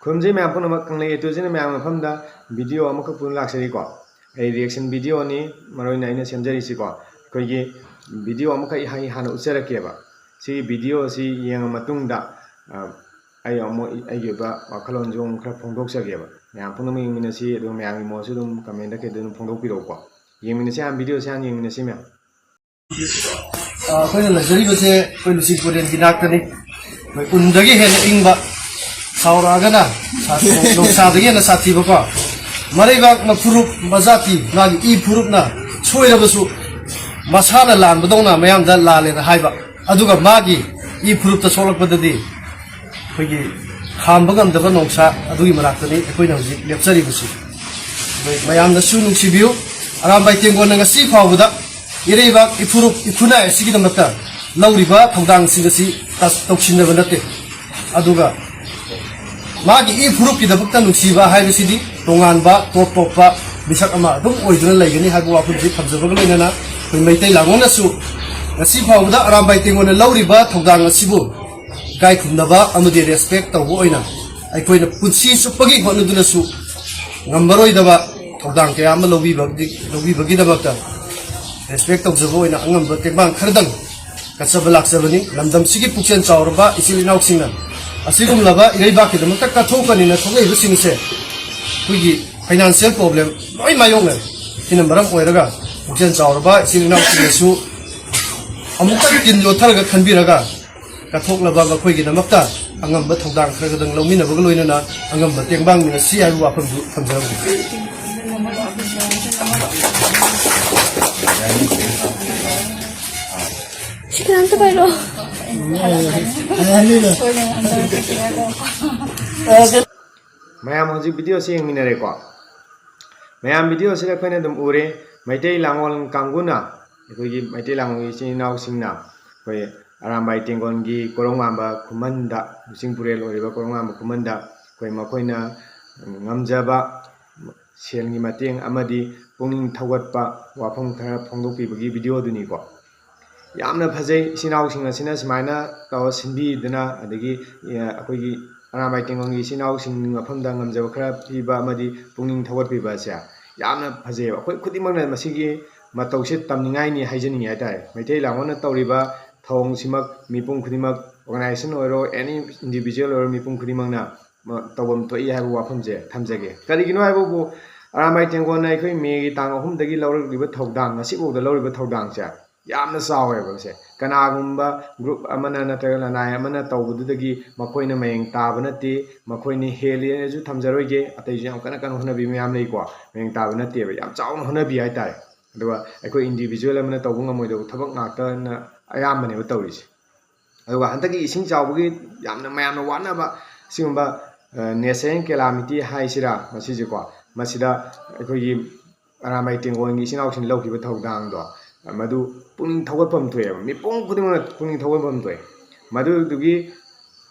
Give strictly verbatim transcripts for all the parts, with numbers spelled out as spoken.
ꯈꯨꯔꯨꯝꯖꯩ ꯃꯌꯥꯝ ꯄꯨꯝꯅꯃꯛ꯫ ꯀꯪꯂꯩ ꯌꯦꯇꯨꯖꯤꯅ ꯃꯌꯥꯝ ꯃꯐꯝꯗ ꯚꯤꯗꯤꯑꯣ ꯑꯃꯈꯛ ꯄꯨꯗꯨꯅ ꯂꯥꯛꯆꯔꯤꯀꯣ꯫ ꯑꯩ ꯔꯤꯌꯦꯛꯁꯟ ꯚꯤꯗꯤꯑꯣꯅꯤ ꯃꯔꯨ ꯑꯣꯏꯅ ꯑꯩꯅ ꯁꯦꯝꯖꯔꯤꯁꯤꯀꯣ꯫ ꯑꯩꯈꯣꯏꯒꯤ ꯚꯤꯗꯤꯑꯣ ꯑꯃꯈꯛ ꯑꯩ ꯍꯥꯟꯅ ꯎꯠꯆꯔꯛꯀꯦꯕ꯫ ꯁꯤꯒꯤ ꯚꯤꯗꯤꯑꯣ ꯑꯁꯤ ꯌꯦꯡꯉ ꯃꯇꯨꯡꯗ, ꯑ, ꯑꯩ ꯑꯃꯨꯛ ꯑꯩꯒꯤ ꯑꯣꯏꯕ ꯋꯥꯈꯜꯂꯣꯟꯁꯨ ꯑꯃꯨꯛ ꯈꯔ ꯐꯣꯡꯗꯣꯛꯆꯒꯦꯕ꯫ ꯃꯌꯥꯝ ꯄꯨꯝꯅꯃꯛ ꯌꯦꯡꯃꯤꯟꯅꯁꯤ, ꯑꯗꯨꯒ ꯃꯌꯥꯝꯒꯤ ꯃꯣꯠꯁꯨ ꯑꯗꯨꯝ ꯀꯃꯦꯟꯗ ꯀꯩꯗ ꯑꯗꯨꯝ ꯐꯣꯡꯗꯣꯛꯄꯤꯔꯛꯎꯀꯣ꯫ ꯌꯦꯡꯃꯤꯟꯅꯁꯤ, ꯍꯥꯟꯅ ꯚꯤꯗꯤꯑꯣꯁꯦ ꯍꯥꯟꯅ ꯌꯦꯡꯃꯤꯟꯅꯁꯤ ꯃꯌꯥꯝ꯫ ꯑ, ꯑꯩꯈꯣꯏꯅ ꯂꯩꯖꯔꯤꯕꯁꯦ ꯑꯩꯈꯣꯏ ꯂꯨꯆꯤꯡꯄꯨꯔꯦꯜꯒꯤ ꯅꯥꯛꯇꯅꯤ꯫ ꯑꯩꯈꯣꯏ ꯎꯟꯗꯒꯤ ꯍꯦꯟꯅ ꯏꯪꯕ, ꯁꯥꯎꯔꯛꯑꯒꯅ ꯁꯥ-, ꯅꯣꯡꯁꯥꯗꯒꯤ ꯍꯦꯟꯅ ꯁꯥꯊꯤꯕꯀꯣ꯫ ꯃꯔꯩꯕꯥꯛ ꯃꯐꯨꯔꯨꯞ ꯃꯖꯥꯇꯤ ꯃꯥꯒꯤ ꯏ ꯐꯨꯔꯨꯞꯅ ꯁꯣꯏꯔꯕꯁꯨ ꯃꯁꯥꯅ ꯂꯥꯟꯕꯗꯧꯅ ꯃꯌꯥꯝꯗ ꯂꯥꯜꯂꯦꯅ ꯍꯥꯏꯕ, ꯑꯗꯨꯒ ꯃꯥꯒꯤ ꯏ ꯐꯨꯔꯨꯞꯇ ꯁꯣꯛꯂꯛꯄꯗꯗꯤ ꯑꯩꯈꯣꯏꯒꯤ ꯈꯥꯝꯕ ꯉꯝꯗꯕ ꯅꯣꯡꯁꯥ ꯑꯗꯨꯒꯤ ꯃꯅꯥꯛꯇꯅꯤ ꯑꯩꯈꯣꯏꯅ ꯍꯧꯖꯤꯛ ꯂꯦꯞꯆꯔꯤꯕꯁꯤ꯫ ꯑꯩꯈꯣꯏ ꯃꯌꯥꯝꯅꯁꯨ ꯅꯨꯡꯁꯤꯕꯤꯌꯨ꯫ ꯑꯔꯥꯝꯕꯥꯏ ꯇꯦꯡꯒꯣꯟꯅ ꯉꯁꯤ ꯐꯥꯎꯕꯗ ꯏꯔꯩꯕꯥꯛ ꯏꯐꯨꯔꯨꯞ ꯏꯈꯨꯟꯅꯥꯏ ꯑꯁꯤꯒꯤꯗꯃꯛꯇ ꯂꯧꯔꯤꯕ ꯊꯧꯗꯥꯡꯁꯤꯡ ꯑꯁꯤ ꯇꯁ-, ꯇꯧꯁꯤꯟꯅꯕ ꯅꯠꯇꯦ꯫ ꯑꯗꯨꯒ ꯃꯥꯒꯤ ꯏ ꯐꯨꯔꯨꯞꯀꯤꯗꯃꯛꯇ ꯅꯨꯡꯁꯤꯕ ꯍꯥꯏꯕꯁꯤꯗꯤ ꯇꯣꯉꯥꯟꯕ ꯇꯣꯞ ꯇꯣꯞꯄ ꯃꯤꯁꯛ ꯑꯃ ꯑꯗꯨꯝ ꯑꯣꯏꯗꯨꯅ ꯂꯩꯒꯅꯤ ꯍꯥꯏꯕ ꯋꯥꯐꯝꯁꯤ ꯊꯝꯖꯕꯒ ꯂꯣꯏꯅꯅ ꯑꯩꯈꯣꯏ ꯃꯩꯇꯩ ꯂꯥꯡꯉꯣꯜꯅꯁꯨ ꯉꯁꯤ ꯐꯥꯎꯕꯗ ꯑꯔꯥꯝꯕꯥꯏ ꯇꯦꯡꯒꯣꯟꯅ ꯂꯧꯔꯤꯕ ꯊꯧꯗꯥꯡ ꯑꯁꯤꯕꯨ ꯏꯀꯥꯏ ꯈꯨꯝꯅꯕ ꯑꯃꯗꯤ ꯔꯦꯁꯄꯦꯛ ꯇꯧꯕ ꯑꯣꯏꯅ ꯑꯩꯈꯣꯏꯅ ꯄꯨꯟꯁꯤ ꯆꯨꯞꯄꯒꯤ ꯍꯣꯠꯅꯗꯨꯅꯁꯨ ꯉꯝꯃꯔꯣꯏꯗꯕ ꯊꯧꯗꯥꯡ ꯀꯌꯥ ꯑꯃ ꯂꯧꯕꯤꯕꯒꯤ-, ꯂꯧꯕꯤꯕꯒꯤꯗꯃꯛꯇ ꯔꯦꯁꯄꯦꯛ ꯇꯧꯖꯕ ꯑꯣꯏꯅ ꯑꯉꯝꯕ ꯇꯦꯡꯕꯥꯡ ꯈꯔꯗꯪ ꯀꯠꯆꯕ ꯂꯥꯛꯆꯕꯅꯤ꯫ ꯂꯝꯗꯝꯁꯤꯒꯤ ꯄꯨꯛꯆꯦꯜ ꯆꯥꯎꯔꯕ ꯏꯆꯤꯜ ꯏꯅꯥꯎꯁꯤꯡꯅ ꯑꯁꯤꯒꯨꯝꯂꯕ ꯏꯔꯩꯕꯥꯛꯀꯤꯗꯃꯛꯇ ꯀꯠꯊꯣꯛꯀꯅꯤꯅ ꯊꯣꯛꯂꯛꯏꯕꯁꯤꯡꯁꯦ ꯑꯩꯈꯣꯏꯒꯤ ꯐꯥꯏꯅꯥꯟꯁꯤꯌꯦꯜ ꯄ꯭ꯔꯣꯕ꯭ꯂꯦꯝ ꯂꯣꯏ ꯃꯥꯌꯣꯛꯅꯔꯦ꯫ ꯁꯤꯅ ꯃꯔꯝ ꯑꯣꯏꯔꯒ ꯄꯨꯛꯆꯦꯜ ꯆꯥꯎꯔꯕ ꯏꯆꯤꯜ ꯏꯅꯥꯎꯁꯤꯡꯅꯁꯨ ꯑꯃꯨꯛꯇꯪ ꯇꯤꯟ ꯌꯣꯠꯊꯔꯒ ꯈꯟꯕꯤꯔꯒ ꯀꯠꯊꯣꯛꯂꯕ ꯃꯈꯣꯏꯒꯤꯗꯃꯛꯇ ꯑꯉꯝꯕ ꯊꯧꯗꯥꯡ ꯈꯔ ꯈꯔꯗꯪ ꯂꯧꯃꯤꯟꯅꯕꯒ ꯂꯣꯏꯅꯅ ꯑꯉꯝꯕ ꯇꯦꯡꯕꯥꯡ ꯃꯤꯟꯅꯁꯤ ꯍꯥꯏꯕ ꯋꯥꯐꯝꯗꯨ ꯊꯝꯖꯔꯝꯕꯅꯤ꯫ ꯁꯤ ꯈꯤꯇꯪ ꯑꯝꯇ ꯄꯥꯏꯔꯛꯑꯣ꯫ ꯃꯌꯥꯝ ꯍꯧꯖꯤꯛ ꯚꯤꯗꯤꯑꯣꯁꯤ ꯌꯦꯡꯃꯤꯟꯅꯔꯦꯀꯣ꯫ ꯃꯌꯥꯝ ꯚꯤꯗꯤꯑꯣꯁꯤꯗ ꯑꯩꯈꯣꯏꯅ ꯑꯗꯨꯝ ꯎꯔꯦ, ꯃꯩꯇꯩ ꯂꯥꯡꯒꯣꯜ ꯀꯥꯡꯕꯨꯅ, ꯑꯩꯈꯣꯏꯒꯤ ꯃꯩꯇꯩ ꯂꯥꯡꯒꯣꯜꯒꯤ ꯏꯆꯤꯟ ꯏꯅꯥꯎꯁꯤꯡꯅ ꯑꯩꯈꯣꯏ ꯑꯔꯥꯝꯕꯥꯏ ꯇꯦꯡꯒꯣꯜꯒꯤ ꯀꯣꯔꯧꯉꯥꯟꯕ ꯈꯨꯃꯟꯗ, ꯂꯨꯆꯤꯡꯄꯨꯔꯦꯜ ꯑꯣꯏꯔꯤꯕ ꯀꯣꯔꯧꯉꯥꯟꯕ ꯈꯨꯃꯟꯗ ꯑꯩꯈꯣꯏ ꯃꯈꯣꯏꯅ ꯉꯝꯖꯕ ꯁꯦꯜꯒꯤ ꯃꯇꯦꯡ ꯑꯃꯗꯤ ꯄꯨꯛꯅꯤꯡ ꯊꯧꯒꯠꯄ ꯋꯥꯐꯝ ꯈꯔ ꯐꯣꯡꯗꯣꯛꯄꯤꯕꯒꯤ ꯚꯤꯗꯤꯑꯣꯗꯨꯅꯤꯀꯣ꯫ ꯌꯥꯝꯅ ꯐꯖꯩ꯫ ꯏꯆꯤꯟ ꯏꯅꯥꯎꯁꯤꯡ ꯑꯁꯤꯅ ꯁꯨꯃꯥꯏꯅ ꯇꯧꯔ ꯁꯤꯟꯕꯤꯗꯨꯅ, ꯑꯗꯒꯤ, ꯑ, ꯑꯩꯈꯣꯏꯒꯤ ꯑꯔꯥꯝꯕꯥꯏ ꯇꯦꯡꯒꯣꯜꯒꯤ ꯏꯆꯤꯟ ꯏꯅꯥꯎꯁꯤꯡ ꯃꯐꯝꯗ ꯉꯝꯖꯕ ꯈꯔ ꯄꯤꯕ ꯑꯃꯗꯤ ꯄꯨꯛꯅꯤꯡ ꯊꯧꯒꯠꯄꯤꯕ ꯑꯁꯦ ꯌꯥꯝꯅ ꯐꯖꯩꯌꯦꯕ꯫ ꯑꯩꯈꯣꯏ ꯈꯨꯗꯤꯡꯃꯛꯅ ꯃꯁꯤꯒꯤ ꯃꯇꯧꯁꯦ ꯇꯝꯅꯤꯡꯉꯥꯏꯅꯤ ꯍꯥꯏꯖꯅꯤꯡꯉꯤ ꯍꯥꯏꯇꯥꯔꯦ꯫ ꯃꯩꯇꯩ ꯂꯥꯡꯒꯣꯜꯅ ꯇꯧꯔꯤꯕ ꯊꯧꯑꯣꯡꯁꯤꯃꯛ ꯃꯤꯄꯨꯝ ꯈꯨꯗꯤꯡꯃꯛ, organization ꯑꯣꯏꯔꯣ, any individual ꯑꯣꯏꯔꯣ, ꯃꯤꯄꯨꯝ ꯈꯨꯗꯤꯡꯃꯛꯅ ꯃ-, ꯇꯧꯐꯝ ꯊꯣꯛꯏ ꯍꯥꯏꯕ ꯋꯥꯐꯝꯁꯦ ꯊꯝꯖꯒꯦ꯫ ꯀꯔꯤꯒꯤꯅꯣ ꯍꯥꯏꯕꯕꯨ, ꯑꯔꯥꯝꯕꯥꯏ ꯇꯦꯡꯒꯣꯜꯅ ꯑꯩꯈꯣꯏ ꯃꯦꯒꯤ ꯇꯥꯡ ꯑꯍꯨꯝꯗꯒꯤ ꯂꯧꯔꯛꯂꯤꯕ ꯊꯧꯗꯥꯡ, ꯉꯁꯤꯐꯥꯎꯗ ꯂꯧꯔꯤꯕ ꯊꯧꯗꯥꯡꯁꯦ ꯌꯥꯝꯅ ꯆꯥꯎꯋꯦꯕ꯫ ꯁꯦ ꯀꯅꯥꯒꯨꯝꯕ group ꯑꯃꯅ ꯅꯠꯇ꯭ꯔꯒ ꯂꯅꯥꯏ ꯑꯃꯅ ꯇꯧꯕꯗꯨꯗꯒꯤ ꯃꯈꯣꯏꯅ ꯃꯌꯦꯡ ꯇꯥꯕ ꯅꯠꯇꯦ, ꯃꯈꯣꯏꯅ ꯍꯦꯜꯂꯦꯅꯁꯨ ꯊꯝꯖꯔꯣꯏꯒꯦ꯫ ꯑꯇꯩꯁꯨ ꯌꯥꯝ ꯀꯟꯅ ꯀꯟꯅ ꯍꯣꯠꯅꯕꯤ ꯃꯌꯥꯝ ꯂꯩꯀꯣ, ꯃꯌꯦꯡ ꯇꯥꯕ ꯅꯠꯇꯦꯕ, ꯌꯥꯝ ꯆꯥꯎꯅ ꯍꯣꯠꯅꯕꯤ ꯍꯥꯏꯇꯥꯔꯦ꯫ ꯑꯗꯨꯒ ꯑꯩꯈꯣꯏ individual ꯑꯃꯅ ꯇꯧꯕ ꯉꯝꯃꯣꯏꯗꯕ ꯊꯕꯛ ꯉꯥꯛꯇꯅ ꯑꯌꯥꯝꯕꯅꯦꯕ ꯇꯧꯔꯤꯁꯦ꯫ ꯑꯗꯨꯒ ꯍꯟꯗꯛꯀꯤ ꯏꯁꯤꯡ ꯆꯥꯎꯕꯒꯤ ꯌꯥꯝꯅ ꯃꯌꯥꯝꯅ ꯋꯥꯅꯕ ꯁꯤꯒꯨꯝꯕ, ꯑ, natural calamity ꯍꯥꯏꯁꯤꯔꯥ ꯃꯁꯤꯁꯦꯀꯣ, ꯃꯁꯤꯗ ꯑꯩꯈꯣꯏꯒꯤ ꯑꯔꯥꯝꯕꯥꯏ ꯇꯦꯡꯒꯣꯜꯒꯤ ꯏꯆꯤꯟ ꯏꯅꯥꯎꯁꯤꯡ ꯂꯧꯈꯤꯕ ꯊꯧꯗꯥꯡꯗꯣ, ꯃꯗꯨ ꯄꯨꯛꯅꯤꯡ ꯊꯧꯒꯠꯐꯝ ꯊꯣꯛꯑꯦꯕ꯫ ꯃꯤꯄꯨꯝ ꯈꯨꯗꯤꯡꯃꯛꯅ ꯄꯨꯛꯅꯤꯡ ꯊꯧꯒꯠꯐꯝ ꯊꯣꯛꯑꯦ꯫ ꯃꯗꯨꯗꯨꯒꯤ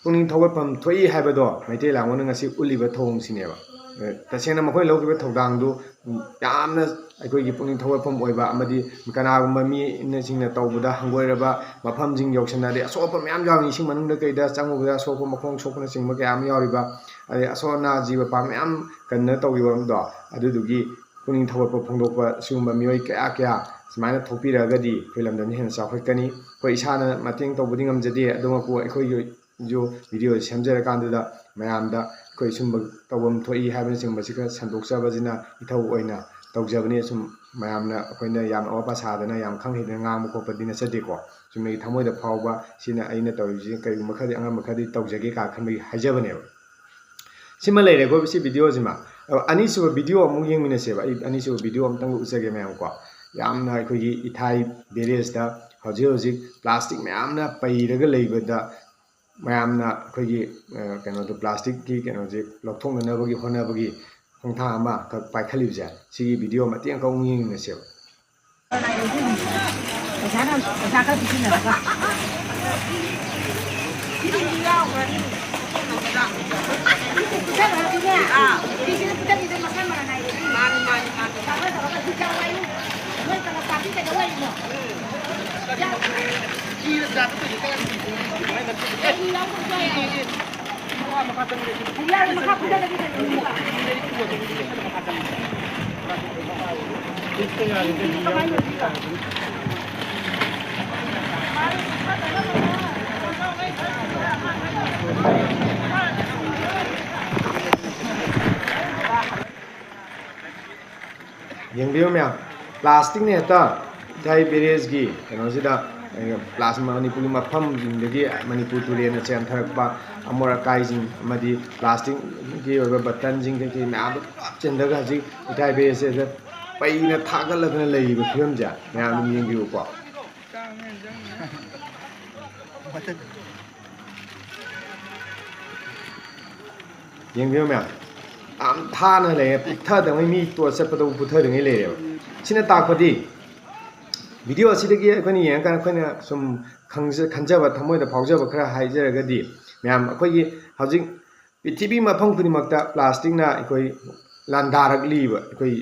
ꯄꯨꯛꯅꯤꯡ ꯊꯧꯒꯠꯐꯝ ꯊꯣꯛꯏ ꯍꯥꯏꯕꯗꯣ ꯃꯩꯇꯩ ꯂꯥꯡꯒꯣꯜꯅ ꯉꯁꯤ ꯎꯠꯂꯤꯕ ꯊꯧꯑꯣꯡꯁꯤꯅꯦꯕ꯫ ꯑ, ꯇꯁꯦꯡꯅ ꯃꯈꯣꯏꯅ ꯂꯧꯈꯤꯕ ꯊꯧꯗꯥꯡꯗꯨ ꯌꯥꯝꯅ ꯑꯩꯈꯣꯏꯒꯤ ꯄꯨꯛꯅꯤꯡ ꯊꯧꯒꯠꯐꯝ ꯑꯣꯏꯕ, ꯑꯃꯗꯤ ꯀꯅꯥꯒꯨꯝꯕ ꯃꯤꯅꯁꯤꯡꯅ ꯇꯧꯕꯗ ꯍꯪꯒꯣꯏꯔꯕ ꯃꯐꯝꯁꯤꯡ ꯌꯧꯁꯟꯅꯔꯦ꯫ ꯑꯁꯣꯛ ꯑꯄꯟ ꯃꯌꯥꯝ ꯌꯥꯎꯔꯤ, ꯏꯁꯤꯡ ꯃꯅꯨꯡꯗ ꯀꯩꯗ ꯆꯪꯉꯨꯕꯗ ꯑꯁꯣꯛꯄ, ꯃꯈꯣꯡ ꯁꯣꯛꯄꯅꯆꯤꯡꯕ ꯀꯌꯥ ꯑꯃ ꯌꯥꯎꯔꯤꯕ, ꯑꯗꯩ ꯑꯁꯣꯛ ꯑꯅꯥ, ꯖꯤꯕ ꯄꯥ ꯃꯌꯥꯝ ꯀꯟꯅ ꯇꯧꯈꯤꯕꯗꯣ, ꯑꯗꯨꯗꯨꯒꯤ ꯄꯨꯛꯅꯤꯡ ꯊꯧꯒꯠꯄ ꯐꯣꯡꯗꯣꯛꯄ ꯁꯤꯒꯨꯝꯕ ꯃꯤꯑꯣꯏ ꯀꯌꯥ ꯀꯌꯥ ꯁꯨꯃꯥꯏꯅ ꯊꯣꯛꯄꯤꯔꯛꯑꯒꯗꯤ ꯑꯩꯈꯣꯏ ꯂꯝꯗꯝꯁꯤ ꯍꯦꯟꯅ ꯆꯥꯎꯈꯠꯀꯅꯤ꯫ ꯑꯩꯈꯣꯏ ꯏꯁꯥꯅ ꯃꯇꯦꯡ ꯇꯧꯕꯗꯤ ꯉꯝꯖꯗꯦ, ꯑꯗꯨꯃꯛꯄꯨ ꯑꯩꯈꯣꯏꯒꯤ ꯖꯨ video ꯁꯦꯝꯖꯔꯀꯥꯟꯗꯨꯗ ꯃꯌꯥꯝꯗ ꯑꯩꯈꯣꯏ ꯁꯨꯝꯕ ꯇꯧꯐꯝ ꯊꯣꯛꯏ ꯍꯥꯏꯕꯅꯆꯤꯡꯕꯁꯤ ꯈꯔ ꯁꯟꯗꯣꯛꯆꯕꯁꯤꯅ ꯏꯊꯧ ꯑꯣꯏꯅ ꯇꯧꯖꯕꯅꯤ꯫ ꯁꯨꯝ ꯃꯌꯥꯝꯅ ꯑꯩꯈꯣꯏꯅ ꯌꯥꯝꯅ ꯑꯋꯥ ꯄꯥ ꯁꯥꯗꯅ ꯌꯥꯝ ꯈꯪ ꯍꯩꯗꯅ ꯉꯥꯡꯕ ꯈꯣꯠꯄꯗꯤ ꯅꯠꯆꯗꯦꯀꯣ꯫ ꯆꯨꯝꯅꯒꯤ ꯊꯃꯣꯏꯗ ꯐꯥꯎꯕ ꯁꯤꯅ ꯑꯩꯅ ꯇꯧꯔꯤꯁꯤ ꯀꯔꯤꯒꯨꯝꯕ ꯈꯔꯗꯤ ꯑꯉꯝꯕ ꯈꯔꯗꯤ ꯇꯧꯖꯒꯦ ꯀꯥ ꯈꯟꯕꯒꯤ ꯍꯥꯏꯖꯕꯅꯦꯕ꯫ ꯁꯤꯃ ꯂꯩꯔꯦꯀꯣ ꯁꯤ video ꯁꯤꯃ꯫ ꯑꯗꯣ ꯑꯅꯤꯁꯨꯕ video ꯑꯃꯨꯛ ꯌꯦꯡꯃꯤꯟꯅꯁꯦꯕ꯫ ꯑꯩ ꯑꯅꯤꯁꯨꯕ video ꯑꯃꯇꯪꯒ ꯎꯠꯆꯒꯦ ꯃꯌꯥꯝꯀꯣ꯫ ꯌꯥꯝꯅ ꯑꯩꯈꯣꯏꯒꯤ ꯏꯊꯥꯏ barrage ꯇ ꯍꯧꯖꯤꯛ ꯍꯧꯖꯤꯛ plastic ꯃꯌꯥꯝꯅ ꯄꯩꯔꯒ ꯂꯩꯕꯗ ꯃꯌꯥꯝꯅ ꯑꯩꯈꯣꯏꯒꯤ, ꯑ, ꯀꯩꯅꯣꯗꯣ, plastic ꯀꯤ ꯀꯩꯅꯣꯁꯦ ꯂꯧꯊꯣꯛꯅꯅꯕꯒꯤ ꯍꯣꯠꯅꯕꯒꯤ ꯈꯣꯡꯊꯥꯡ ꯑꯃꯈꯛ ꯄꯥꯏꯈꯠꯂꯤꯕꯁꯦ, ꯁꯤꯒꯤ video ꯃꯇꯦꯛ ꯑꯃꯈꯛ ꯑꯃꯨꯛ ꯌꯦꯡꯃꯤꯟꯅꯁꯦꯕ꯫ ꯄꯩꯁꯥꯅ, ꯄꯩꯁꯥ ꯈꯔ ꯄꯤꯁꯤꯟꯅꯔꯒ꯫ ꯄꯤꯁꯤꯟꯅꯔꯗꯤꯅꯦ, ꯄꯤꯁꯤꯟꯅ ꯄꯤꯊꯛꯈꯤꯗ ꯃꯈꯜ ꯃꯔꯥꯡ ꯅꯥꯏꯗꯦ꯫ ꯃꯥꯅꯤ, ꯃꯥꯅꯤ, ꯃꯥꯅꯤ꯫ ꯄꯩꯁꯥ ꯈꯔ ꯇꯧꯔꯒ ꯍꯤꯡꯆꯥꯛ ꯋꯥꯏꯌꯨ꯫ ꯅꯣꯏ ꯀꯅꯥ ꯄꯥꯔꯇꯤ ꯀꯩꯗꯧ ꯂꯩꯔꯤꯅꯣ? ꯀꯤꯔ ꯆꯥꯕ ꯀꯩꯁꯨ ꯀꯩꯅꯣ ꯀꯩ ꯌꯥꯎꯕ ꯌꯥꯏ꯫ ꯌꯦꯡꯕꯤꯌꯨ ꯃꯌꯥꯝ, ꯄ꯭ꯂꯥꯁꯇꯤꯛꯅ ꯍꯦꯛꯇ ꯏꯊꯥꯏ ꯕꯦꯔꯦꯖꯀꯤ ꯀꯩꯅꯣꯁꯤꯗ, ꯄ꯭ꯂꯥꯁ-, ꯃꯅꯤꯄꯨꯔꯒꯤ ꯃꯐꯝꯁꯤꯡꯗꯒꯤ ꯃꯅꯤꯄꯨꯔ ꯇꯨꯔꯦꯟꯗ ꯆꯦꯟꯊꯔꯛꯄ ꯑꯃꯣꯠ ꯑꯀꯥꯏꯁꯤꯡ ꯑꯃꯗꯤ ꯄ꯭ꯂꯥꯁꯇꯤꯛꯀꯤ ꯑꯣꯏꯕ ꯕꯇꯟꯁꯤꯡ ꯀꯩꯀꯩ ꯃꯌꯥꯝꯗꯣ ꯄꯨꯂꯞ ꯆꯦꯟꯊꯔꯒ ꯍꯧꯖꯤꯛ ꯏꯊꯥꯏ ꯕꯦꯔꯦꯖꯁꯤꯗ ꯄꯩꯅ ꯊꯥꯒꯠꯂꯗꯅ ꯂꯩꯔꯤꯕ ꯐꯤꯕꯝꯁꯦ ꯃꯌꯥꯝ ꯑꯗꯨꯝ ꯌꯦꯡꯕꯤꯌꯨꯀꯣ꯫ ꯌꯦꯡꯕꯤꯌꯨ ꯃꯌꯥꯝ, ꯌꯥꯝ ꯊꯥꯅ ꯂꯩꯔꯦ, ꯄꯨꯊꯗꯉꯩ ꯃꯤ ꯇꯣ-, ꯆꯠꯄꯗꯕꯨ ꯄꯨꯊꯗꯉꯩ ꯂꯩꯔꯦꯕ꯫ ꯁꯤꯅ ꯇꯥꯛꯄꯗꯤ video ꯑꯁꯤꯗꯒꯤ ꯑꯩꯈꯣꯏꯅ ꯌꯦꯡꯉꯀꯥꯟꯗ ꯑꯩꯈꯣꯏꯅ ꯁꯨꯝ ꯈꯪꯖ-, ꯈꯟꯖꯕ, ꯊꯃꯣꯏꯗ ꯐꯥꯎꯖꯕ ꯈꯔ ꯍꯥꯏꯖꯔꯒꯗꯤ, ꯃꯌꯥꯝ ꯑꯩꯈꯣꯏꯒꯤ ꯍꯧꯖꯤꯛ ꯄ꯭ꯔꯤꯊꯤꯕꯤ ꯃꯐꯝ ꯈꯨꯗꯤꯡꯃꯛꯇ ꯄ꯭ꯂꯥꯁꯇꯤꯛꯅ ꯑꯩꯈꯣꯏ ꯂꯥꯟꯗꯥꯔꯛꯂꯤꯕ ꯑꯩꯈꯣꯏ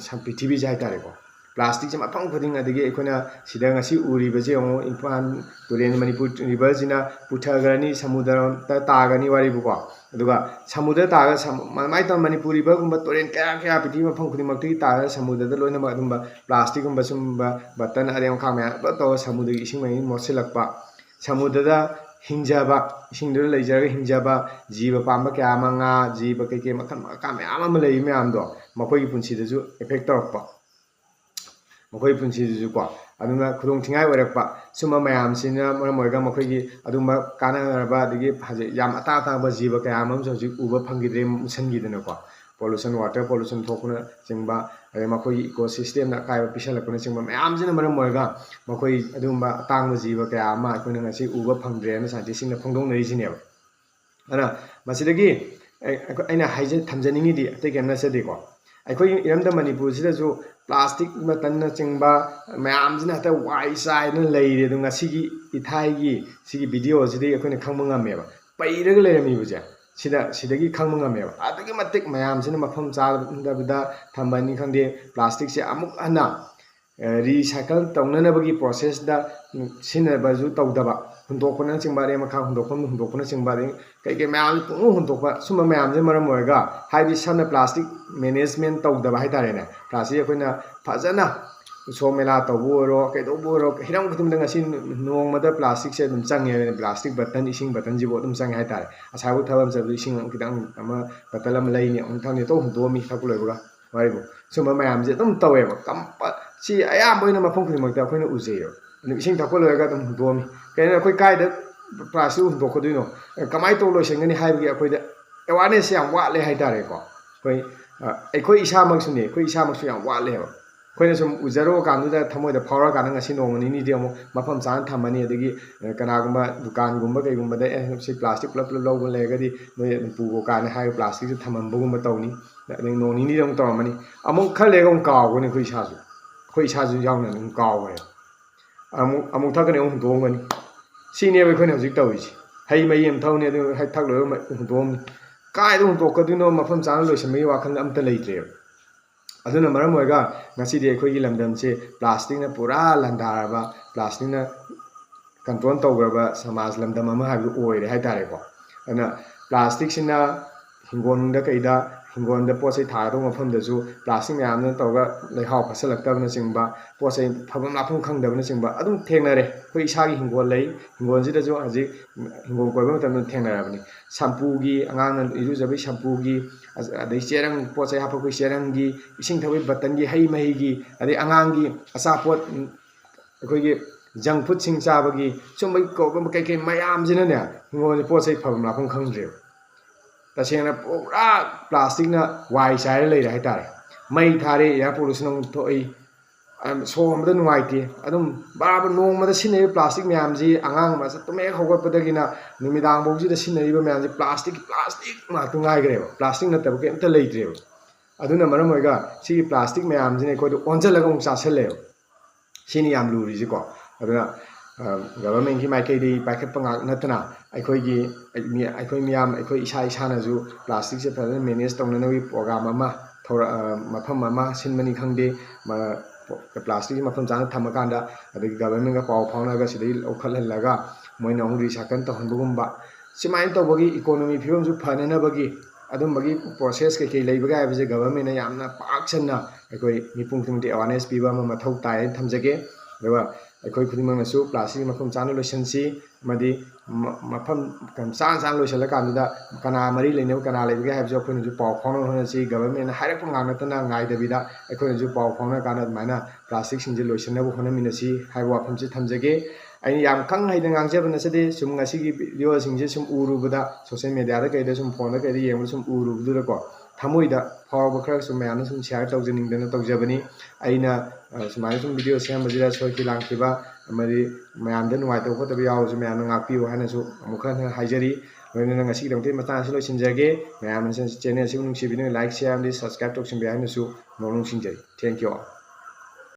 ꯁ-, ꯄ꯭ꯔꯤꯊꯤꯕꯤꯁꯦ ꯍꯥꯏꯇꯥꯔꯦꯀꯣ꯫ ꯄ꯭ꯂꯥꯁꯇꯤꯛꯁꯦ ꯃꯐꯝ ꯈꯨꯗꯤꯡ, ꯑꯗꯒꯤ ꯑꯩꯈꯣꯏꯅ ꯁꯤꯗ ꯉꯁꯤ ꯎꯔꯤꯕꯁꯦ ꯌꯦꯡꯉꯨ, ꯏꯝꯐꯥꯜ ꯇꯨꯔꯦꯟ, ꯃꯅꯤꯄꯨꯔ riverꯁꯤꯅ ꯄꯨꯊꯈ꯭ꯔꯅꯤ, ꯁꯃꯨꯗ꯭ꯔꯗ ꯇꯥꯒꯅꯤ ꯋꯥꯔꯤꯕꯨꯀꯣ꯫ ꯑꯗꯨꯒ ꯁꯃꯨꯗ꯭ꯔ ꯇꯥꯔꯒ ꯁꯃꯨ-, ꯑꯗꯨꯃꯥꯏꯅ ꯇꯧꯅ ꯃꯅꯤꯄꯨꯔ riverꯒꯨꯝꯕ ꯇꯨꯔꯦꯟ ꯀꯌꯥ ꯀꯌꯥ ꯄ꯭ꯔꯤꯊꯤꯕꯤ ꯃꯐꯝ ꯈꯨꯗꯤꯡꯃꯛꯇꯒꯤ ꯇꯥꯔꯒ ꯁꯃꯨꯗ꯭ꯔꯗ ꯂꯣꯏꯅꯃꯛ ꯑꯗꯨꯝꯕ ꯄ꯭ꯂꯥꯁꯇꯤꯛꯀꯨꯝꯕ ꯁꯨꯝꯕ ꯕꯇꯟ ꯑꯔꯦꯝ ꯑꯈꯥꯛ ꯃꯌꯥꯝ ꯄꯨꯂꯞ ꯇꯧꯔꯒ ꯁꯃꯨꯗ꯭ꯔꯒꯤ ꯏꯁꯤꯡ ꯃꯍꯤꯡ ꯃꯣꯠꯁꯤꯜꯂꯛꯄ, ꯁꯃꯨꯗ꯭ꯔꯗ ꯍꯤꯡꯖꯕ, ꯏꯁꯤꯡꯗꯨꯗ ꯂꯩꯖꯔꯒ ꯍꯤꯡꯖꯕ ꯖꯤꯕ ꯄꯥꯟꯕ ꯀꯌꯥ ꯑꯃ, ꯉꯥ, ꯖꯤꯕ ꯀꯩꯀꯩ ꯃꯈꯜ ꯃꯈꯥ ꯃꯌꯥꯝ ꯑꯃ ꯂꯩꯔꯤ ꯃꯌꯥꯝꯗꯣ, ꯃꯈꯣꯏꯒꯤ ꯄꯨꯟꯁꯤꯗꯁꯨ effect ꯇꯧꯔꯛꯄ, ꯃꯈꯣꯏꯒꯤ ꯄꯨꯟꯁꯤꯗꯁꯨꯀꯣ꯫ ꯑꯗꯨꯅ ꯈꯨꯗꯣꯡ ꯊꯤꯅꯤꯡꯉꯥꯏ ꯑꯣꯏꯔꯛꯄ ꯁꯨꯝꯕ ꯃꯌꯥꯝꯁꯤꯅ ꯃꯔꯝ ꯑꯣꯏꯔꯒ ꯃꯈꯣꯏꯒꯤ ꯑꯗꯨꯝꯕ ꯀꯥꯟꯅꯔꯕ, ꯑꯗꯒꯤ ꯍꯧꯖꯤꯛ ꯌꯥꯝ ꯑꯇꯥꯡ ꯑꯇꯥꯡꯕ ꯖꯤꯕ ꯀꯌꯥ ꯑꯃꯁꯨ ꯍꯧꯖꯤꯛ ꯎꯕ ꯐꯪꯈꯤꯗ꯭ꯔꯦ, ꯃꯨꯠꯁꯤꯟꯈꯤꯗꯅꯀꯣ꯫ Pollution, water pollution ꯊꯣꯛꯄꯅꯆꯤꯡꯕ, ꯑꯗꯩ ꯃꯈꯣꯏꯒꯤ ecosystemꯗ ꯑꯀꯥꯏꯕ ꯄꯤꯁꯜꯂꯛꯄꯅꯆꯤꯡꯕ ꯃꯌꯥꯝꯁꯤꯅ ꯃꯔꯝ ꯑꯣꯏꯔꯒ ꯃꯈꯣꯏ ꯑꯗꯨꯒꯨꯝꯕ ꯑꯇꯥꯡꯕ ꯖꯤꯕ ꯀꯌꯥ ꯑꯃ ꯑꯩꯈꯣꯏꯅ ꯉꯁꯤ ꯎꯕ ꯐꯪꯗ꯭ꯔꯦꯅ scientistꯁꯤꯡꯅ ꯐꯣꯡꯗꯣꯛꯅꯔꯤꯁꯤꯅꯦꯕ꯫ ꯑꯗꯨꯅ ꯃꯁꯤꯗꯒꯤ ꯑꯩ-, ꯑꯩꯈꯣꯏ-, ꯑꯩꯅ ꯍꯥꯏꯖ-, ꯊꯝꯖꯅꯤꯡꯉꯤꯗꯤ ꯑꯇꯩ ꯀꯔꯤꯝ ꯅꯠꯆꯗꯦꯀꯣ꯫ ꯑꯩꯈꯣꯏꯒꯤ ꯏꯔꯝꯗꯝ ꯃꯅꯤꯄꯨꯔꯁꯤꯗꯁꯨ ꯄ꯭ꯂꯥꯁꯇꯤꯛ ꯕꯇꯟꯅꯆꯤꯡꯕ ꯃꯌꯥꯝꯁꯤꯅ ꯍꯦꯛꯇ ꯋꯥꯏ ꯆꯥꯏꯗꯅ ꯂꯩꯔꯦ꯫ ꯑꯗꯣ ꯉꯁꯤꯒꯤ ꯏꯊꯥꯏꯒꯤ ꯁꯤꯒꯤ videoꯁꯤꯗꯒꯤ ꯑꯩꯈꯣꯏꯅ ꯈꯪꯕ ꯉꯝꯃꯦꯕ, ꯄꯩꯔꯒ ꯂꯩꯔꯝꯃꯤꯕꯁꯦ꯫ ꯁꯤꯗ, ꯁꯤꯗꯒꯤ ꯈꯪꯕ ꯉꯝꯃꯦꯕ꯫ ꯑꯗꯨꯛꯀꯤ ꯃꯇꯤꯛ ꯃꯌꯥꯝꯁꯤꯅ ꯃꯐꯝ ꯆꯥꯗꯕꯗ ꯊꯝꯕꯅꯤ ꯈꯪꯗꯦ, ꯄ꯭ꯂꯥꯁꯇꯤꯛꯁꯦ ꯑꯃꯨꯛ ꯍꯟꯅ, ꯑ, recycle ꯇꯧꯅꯅꯕꯒꯤ processꯇ, ꯎꯝ, ꯁꯤꯖꯤꯟꯅꯕꯁꯨ ꯇꯧꯗꯕ, ꯍꯨꯟꯗꯣꯛꯄꯅꯆꯤꯡꯕ, ꯑꯔꯦꯝ ꯑꯈꯥꯛ ꯍꯨꯟꯗꯣꯛꯐꯝ ꯍꯨꯟꯗꯣꯛꯄꯅꯆꯤꯡꯕ, ꯑꯗꯩ ꯀꯩ ꯀꯩ ꯃꯌꯥꯝꯁꯦ ꯄꯨꯡꯍꯨꯟ ꯍꯨꯟꯗꯣꯛꯄ, ꯁꯨꯝꯕ ꯃꯌꯥꯝꯁꯤꯅ ꯃꯔꯝ ꯑꯣꯏꯔꯒ, ꯍꯥꯏꯗꯤ ꯁꯝꯅ plastic management ꯇꯧꯗꯕ ꯍꯥꯏꯇꯥꯔꯦꯅꯦ, plastic ꯑꯩꯈꯣꯏꯅ ꯐꯖꯅ ꯎꯁꯣꯞ ꯃꯦꯂꯥ ꯇꯧꯕ ꯑꯣꯏꯔꯣ, ꯀꯩꯗꯧꯕ ꯑꯣꯏꯔꯣ, ꯍꯤꯔꯝ ꯈꯨꯗꯤꯡꯃꯛꯇ ꯉꯁꯤ ꯅꯣꯡꯃꯗ plasticꯁꯦ ꯑꯗꯨꯝ ꯆꯪꯉꯦ꯫ Plastic bottle, ꯏꯁꯤꯡ bottleꯁꯤꯐꯥꯎ ꯑꯗꯨꯝ ꯆꯪꯉꯦ ꯍꯥꯏꯇꯥꯔꯦ꯫ ꯉꯁꯥꯏꯐꯥꯎ ꯊꯕꯛ ꯑꯃ ꯆꯠꯄꯗ ꯏꯁꯤꯡ ꯈꯤꯇꯪ ꯑꯃ, bottle ꯑꯃ ꯂꯩꯅꯤ, ꯑꯃꯨꯛ ꯊꯛꯅꯤ, ꯇꯣꯛ ꯍꯨꯟꯗꯣꯛꯑꯝꯃꯤ ꯊꯛꯄ ꯂꯣꯏꯕꯒ꯫ ꯋꯥꯔꯤꯕꯨ ꯁꯨꯝꯕ ꯃꯌꯥꯝꯁꯦ ꯑꯗꯨꯝ ꯇꯧꯋꯦꯕ꯫ ꯀꯝꯄ-, ꯁꯤ ꯑꯌꯥꯝꯕ ꯑꯣꯏꯅ ꯃꯐꯝ ꯈꯨꯗꯤꯡꯃꯛꯇ ꯑꯩꯈꯣꯏꯅ ꯎꯖꯩꯌꯦꯕ꯫ ꯑꯗꯨꯝ ꯏꯁꯤꯡ ꯊꯛꯄ ꯂꯣꯏꯔꯒ ꯑꯗꯨꯝ ꯍꯨꯟꯗꯣꯛꯑꯝꯃꯤ꯫ ꯀꯩꯅꯣ, ꯑꯩꯈꯣꯏ ꯀꯥꯏꯗ plastic ꯍꯨꯟꯗꯣꯛꯀꯗꯣꯏꯅꯣ? ꯀꯃꯥꯏꯅ ꯇꯧꯔ ꯂꯣꯏꯁꯤꯟꯒꯅꯤ ꯍꯥꯏꯕꯒꯤ ꯑꯩꯈꯣꯏꯗ awareness ꯌꯥꯝ ꯋꯥꯠꯂꯦ ꯍꯥꯏꯇꯥꯔꯦꯀꯣ꯫ ꯑꯩꯈꯣꯏ, ꯑ, ꯑꯩꯈꯣꯏ ꯏꯁꯥꯃꯛꯁꯨꯅꯦ, ꯑꯩꯈꯣꯏ ꯏꯁꯥꯃꯛꯁꯨ ꯌꯥꯝ ꯋꯥꯠꯂꯦꯕ꯫ ꯑꯩꯈꯣꯏꯅ ꯁꯨꯝ ꯎꯖꯔꯨꯕ ꯀꯥꯟꯗꯨꯗ ꯊꯃꯣꯏꯗ ꯐꯥꯎꯔꯀꯥꯟꯗ ꯉꯁꯤ ꯅꯣꯡꯃ ꯅꯤꯅꯤꯗꯤ ꯑꯃꯨꯛ ꯃꯐꯝ ꯆꯥꯅ ꯊꯝꯃꯅꯤ, ꯑꯗꯒꯤ, ꯑ, ꯀꯅꯥꯒꯨꯝꯕ ꯗꯨꯀꯥꯟꯒꯨꯝꯕ ꯀꯩꯒꯨꯝꯕꯗ, "ꯑꯦ, ꯁꯤ plastic ꯄꯨꯂꯞ ꯄꯨꯂꯞ ꯂꯧꯕ ꯂꯩꯔꯒꯗꯤ ꯅꯣꯏ ꯑꯗꯨꯝ ꯄꯨꯈꯣ" ꯀꯥꯏꯅ ꯍꯥꯏꯔꯒ plasticꯁꯦ ꯊꯝꯃꯝꯕꯒꯨꯝꯕ ꯇꯧꯅꯤ꯫ ꯑꯗꯩ ꯅꯣꯡ ꯅꯤꯅꯤꯗ ꯑꯃꯨꯛ ꯇꯧꯔꯝꯃꯅꯤ, ꯑꯃꯨꯛ ꯈꯔ ꯂꯩꯔꯒ ꯑꯃꯨꯛ ꯀꯥꯎꯒꯅꯤ ꯑꯩꯈꯣꯏ ꯏꯁꯥꯁꯨ꯫ ꯑꯩꯈꯣꯏ ꯏꯁꯥꯁꯨ ꯌꯥꯎꯅ ꯑꯗꯨꯝ ꯀꯥꯎꯈ꯭ꯔꯦ꯫ ꯑꯃꯨꯛ, ꯑꯃꯨꯛ ꯊꯛꯀꯅꯤ, ꯑꯃꯨꯛ ꯍꯨꯟꯗꯣꯛꯑꯝꯒꯅꯤ꯫ ꯁꯤꯅꯦꯕ ꯑꯩꯈꯣꯏꯅ ꯍꯧꯖꯤꯛ ꯇꯧꯔꯤꯁꯦ꯫ ꯍꯩ ꯃꯍꯤ ꯑꯃ ꯊꯛꯅꯤ, ꯑꯗꯨ ꯍꯦꯛ ꯊꯛ ꯂꯣꯏꯔꯒ ꯃ-, ꯍꯨꯟꯗꯣꯛꯑꯝꯅꯤ꯫ ꯀꯥꯏꯗ ꯍꯨꯟꯗꯣꯛꯀꯗꯣꯏꯅꯣ, ꯃꯐꯝ ꯆꯥꯅ ꯂꯣꯏꯁꯤꯟꯕꯒꯤ ꯋꯥꯈꯜ ꯑꯝꯇ ꯂꯩꯇ꯭ꯔꯦꯕ꯫ ꯑꯗꯨꯅ ꯃꯔꯝ ꯑꯣꯏꯔꯒ ꯉꯁꯤꯗꯤ ꯑꯩꯈꯣꯏꯒꯤ ꯂꯝꯗꯝꯁꯦ plasticꯅ ꯄꯨꯔꯥ ꯂꯥꯟꯗꯥꯔꯕ, plasticꯅ control ꯇꯧꯈ꯭ꯔꯕ ꯁꯃꯥꯖ ꯂꯝꯗꯝ ꯑꯃ ꯍꯥꯏꯕꯗꯨ ꯑꯣꯏꯔꯦ ꯍꯥꯏꯇꯥꯔꯦꯀꯣ꯫ ꯑꯗꯨꯅ plasticꯁꯤꯅ ꯍꯤꯡꯒꯣꯜꯗ ꯀꯩꯗ, ꯍꯤꯡꯒꯣꯜꯗ ꯄꯣꯠ ꯆꯩ ꯊꯥꯒꯗꯧꯕ ꯃꯐꯝꯗꯁꯨ plastic ꯃꯌꯥꯝꯅ ꯇꯧꯔꯒ ꯂꯩꯍꯥꯎ ꯐꯠꯁꯜꯂꯛꯇꯕꯅꯆꯤꯡꯕ, ꯄꯣꯠ ꯆꯩ ꯐꯐꯝ ꯂꯥꯛꯐꯝ ꯈꯪꯗꯕꯅꯆꯤꯡꯕ ꯑꯗꯨꯝ ꯊꯦꯡꯅꯔꯦ꯫ ꯑꯩꯈꯣꯏ ꯏꯁꯥꯒꯤ ꯍꯤꯡꯒꯣꯜ ꯂꯩ, ꯍꯤꯡꯒꯣꯜꯁꯤꯗꯁꯨ ꯍꯧꯖꯤꯛ ꯍꯤꯡꯒꯣꯜ ꯀꯣꯏꯕ ꯃꯇꯝꯗ ꯊꯦꯡꯅꯔꯕꯅꯤ꯫ Shampooꯒꯤ, ꯑꯉꯥꯡꯅ ꯏꯔꯨꯖꯕꯒꯤ shampooꯒꯤ, ꯑꯗꯩ ꯆꯦꯔꯪ, ꯄꯣꯠ ꯆꯩ ꯍꯥꯞꯄꯛꯄꯒꯤ ꯆꯦꯔꯪꯒꯤ, ꯏꯁꯤꯡ ꯊꯛꯄꯒꯤ bottleꯒꯤ, ꯍꯩ ꯃꯍꯤꯒꯤ, ꯑꯗꯩ ꯑꯉꯥꯡꯒꯤ ꯑꯆꯥꯄꯣꯠ, ꯑꯩꯈꯣꯏꯒꯤ junk foodꯁꯤꯡ ꯆꯥꯕꯒꯤ, ꯁꯨꯝꯕꯒꯤ ꯀꯧꯕ ꯀꯩꯀꯩ ꯃꯌꯥꯝꯁꯤꯅꯅꯦ, ꯍꯤꯡꯒꯣꯜꯁꯦ ꯄꯣꯠ ꯆꯩ ꯐꯐꯝ ꯂꯥꯛꯐꯝ ꯈꯪꯗ꯭ꯔꯦꯕ꯫ ꯇꯁꯦꯡꯅ ꯄꯨꯔꯥ plasticꯅ ꯋꯥꯏ ꯆꯥꯏꯔ ꯂꯩꯔꯦ ꯍꯥꯏꯇꯥꯔꯦ꯫ ꯃꯩ ꯊꯥꯔꯦ, air pollution ꯑꯃꯨꯛ ꯊꯣꯛꯏ꯫ ꯑꯝ, ꯁꯣꯔ ꯍꯣꯟꯕꯗ ꯅꯨꯡꯉꯥꯏꯇꯦ꯫ ꯑꯗꯨꯝ ꯕꯥꯔ ꯕꯥꯔ ꯅꯣꯡꯃꯗ ꯁꯤꯖꯤꯟꯅꯔꯤꯕ plastic ꯃꯌꯥꯝꯁꯤ, ꯑꯉꯥꯡ ꯃꯆꯥ ꯇꯨꯝ ꯍꯦꯛ ꯍꯧꯒꯠꯄꯗꯒꯤꯅ ꯅꯨꯃꯤꯗꯥꯡꯐꯥꯎꯁꯤꯗ ꯁꯤꯖꯤꯟꯅꯔꯤꯕ ꯃꯌꯥꯝꯁꯤ plastic, plastic ꯉꯥꯛꯇ ꯉꯥꯏꯈ꯭ꯔꯦꯕ꯫ Plastic ꯅꯠꯇꯕ ꯀꯩꯝꯇ ꯂꯩꯇ꯭ꯔꯦꯕ꯫ ꯑꯗꯨꯅ ꯃꯔꯝ ꯑꯣꯏꯔꯒ ꯁꯤꯒꯤ plastic ꯃꯌꯥꯝꯁꯤꯅ ꯑꯩꯈꯣꯏꯗ ꯑꯣꯟꯁꯤꯜꯂꯒ ꯑꯃꯨꯛ ꯆꯥꯁꯤꯜꯂꯦꯕ꯫ ꯁꯤꯅꯤ ꯌꯥꯝ ꯂꯨꯔꯤꯁꯤꯀꯣ꯫ ꯑꯗꯨꯅ, ꯑ, governmentꯀꯤ ꯃꯥꯏꯀꯩꯗꯒꯤ ꯄꯥꯏꯈꯠꯄ ꯉꯥꯛ ꯅꯠꯇꯅ ꯑꯩꯈꯣꯏꯒꯤ, ꯑꯩ, ꯃꯤ, ꯑꯩꯈꯣꯏ ꯃꯤꯌꯥꯝ, ꯑꯩꯈꯣꯏ ꯏꯁꯥ ꯏꯁꯥꯅꯁꯨ plasticꯁꯦ ꯐꯖꯅ manage ꯇꯧꯅꯅꯕꯒꯤ program ꯑꯃ, ꯊꯧꯔ-, ꯑ, ꯃꯐꯝ ꯑꯃ ꯁꯤꯟꯕꯅꯤ ꯈꯪꯗꯦ, ꯃ-, plasticꯁꯦ ꯃꯐꯝ ꯆꯥꯅ ꯊꯝꯃꯀꯥꯟꯗ, ꯑꯗꯒꯤ governmentꯀ ꯄꯥꯎ ꯐꯥꯎꯅꯔꯒ ꯁꯤꯗꯩ ꯂꯧꯈꯠꯍꯜꯂꯒ, ꯃꯣꯏꯅ ꯑꯃꯨꯛ recycle ꯇꯧꯍꯟꯕꯒꯨꯝꯕ, ꯁꯨꯃꯥꯏꯅ ꯇꯧꯕꯒꯤ economy ꯐꯤꯕꯝꯁꯨ ꯐꯅꯅꯕꯒꯤ ꯑꯗꯨꯝꯕꯒꯤ process ꯀꯩꯀꯩ ꯂꯩꯕꯒꯦ ꯍꯥꯏꯕꯁꯦ government ꯅ ꯌꯥꯝꯅ ꯄꯥꯛ ꯁꯟꯅ ꯑꯩꯈꯣꯏ ꯃꯤꯄꯨꯝ ꯈꯨꯗꯤꯡꯃꯛꯇ awareness ꯄꯤꯕ ꯑꯃ ꯃꯊꯧ ꯇꯥꯏ ꯍꯥꯏꯅ ꯊꯝꯖꯒꯦ꯫ ꯑꯗꯨꯒ ꯑꯩꯈꯣꯏ ꯈꯨꯗꯤꯡꯃꯛꯅꯁꯨ plastic ꯃꯐꯝ ꯆꯥꯅ ꯂꯣꯏꯁꯤꯟꯁꯤ, ꯑꯃꯗꯤ ꯃ-, ꯃꯐꯝ ꯆꯥꯅ ꯆꯥꯅ ꯂꯣꯏꯁꯤꯜꯂꯀꯥꯟꯗꯨꯗ ꯀꯅꯥ ꯃꯔꯤ ꯂꯩꯅꯕ ꯀꯅꯥ ꯂꯩꯕꯒꯦ ꯍꯥꯏꯕꯁꯨ ꯑꯩꯈꯣꯏꯅꯁꯨ ꯄꯥꯎ ꯐꯥꯎꯅꯕ ꯍꯣꯠꯅꯁꯤ꯫ Government ꯅ ꯍꯥꯏꯔꯛꯄ ꯉꯥꯛ ꯅꯠꯇꯅ ꯉꯥꯏꯗꯕꯤꯗ ꯑꯩꯈꯣꯏꯅꯁꯨ ꯄꯥꯎ ꯐꯥꯎꯅꯔꯀꯥꯟꯗ ꯑꯗꯨꯃꯥꯏꯅ plastic ꯁꯤꯡꯁꯦ ꯂꯣꯏꯁꯤꯟꯅꯕ ꯍꯣꯠꯅꯃꯤꯟꯅꯁꯤ ꯍꯥꯏꯕ ꯋꯥꯐꯝꯁꯤ ꯊꯝꯖꯒꯦ꯫ ꯑꯩꯅ ꯌꯥꯝ ꯈꯪ ꯍꯩꯗꯅ ꯉꯥꯡꯖꯕ ꯅꯠꯆꯗꯦ, ꯁꯨꯝ ꯉꯁꯤꯒꯤ video ꯁꯤꯡꯁꯦ ꯁꯨꯝ ꯎꯔꯨꯕꯗ, social media ꯗ ꯀꯩꯗ ꯁꯨꯝ phone ꯗ ꯀꯩꯗ ꯌꯦꯡꯕꯗ ꯁꯨꯝ ꯎꯔꯨꯕꯗꯨꯗꯀꯣ, ꯊꯃꯣꯏꯗ ꯐꯥꯎꯕ ꯈꯔ ꯁꯨꯝ ꯃꯌꯥꯝꯅ ꯁꯨꯝ share ꯇꯧꯖꯅꯤꯡꯗꯅ ꯇꯧꯖꯕꯅꯤ꯫ ꯑꯩꯅ, ꯑ, ꯁꯨꯃꯥꯏꯅ ꯁꯨꯝ video ꯁꯦꯝꯕꯁꯤꯗ ꯁꯣꯏꯈꯤ ꯂꯥꯟꯈꯤꯕ ꯑꯃꯗꯤ ꯃꯌꯥꯝꯗ ꯅꯨꯡꯉꯥꯏꯇꯕ ꯈꯣꯠꯇꯕ ꯌꯥꯎꯔꯁꯨ ꯃꯌꯥꯝꯅ ꯉꯥꯛꯄꯤꯌꯨ ꯍꯥꯏꯅꯁꯨ ꯑꯃꯨꯛ ꯍꯟꯅ ꯍꯥꯏꯖꯔꯤ꯫ ꯂꯣꯏꯅꯅ ꯉꯁꯤꯒꯤꯗꯃꯛꯇꯤ ꯃꯇꯥꯡ ꯑꯁꯤ ꯂꯣꯏꯁꯤꯟꯖꯔꯒꯦ꯫ ꯃꯌꯥꯝꯅ channel ꯑꯁꯤꯕꯨ ꯅꯨꯡꯁꯤꯕꯤꯗꯨꯅ like, share ꯑꯃꯗꯤ subscribe ꯇꯧꯁꯤꯟꯕꯤꯌꯨ ꯍꯥꯏꯅꯁꯨ ꯅꯣꯡ ꯅꯨꯡꯁꯤꯡꯖꯔꯤ꯫ Thank you all꯫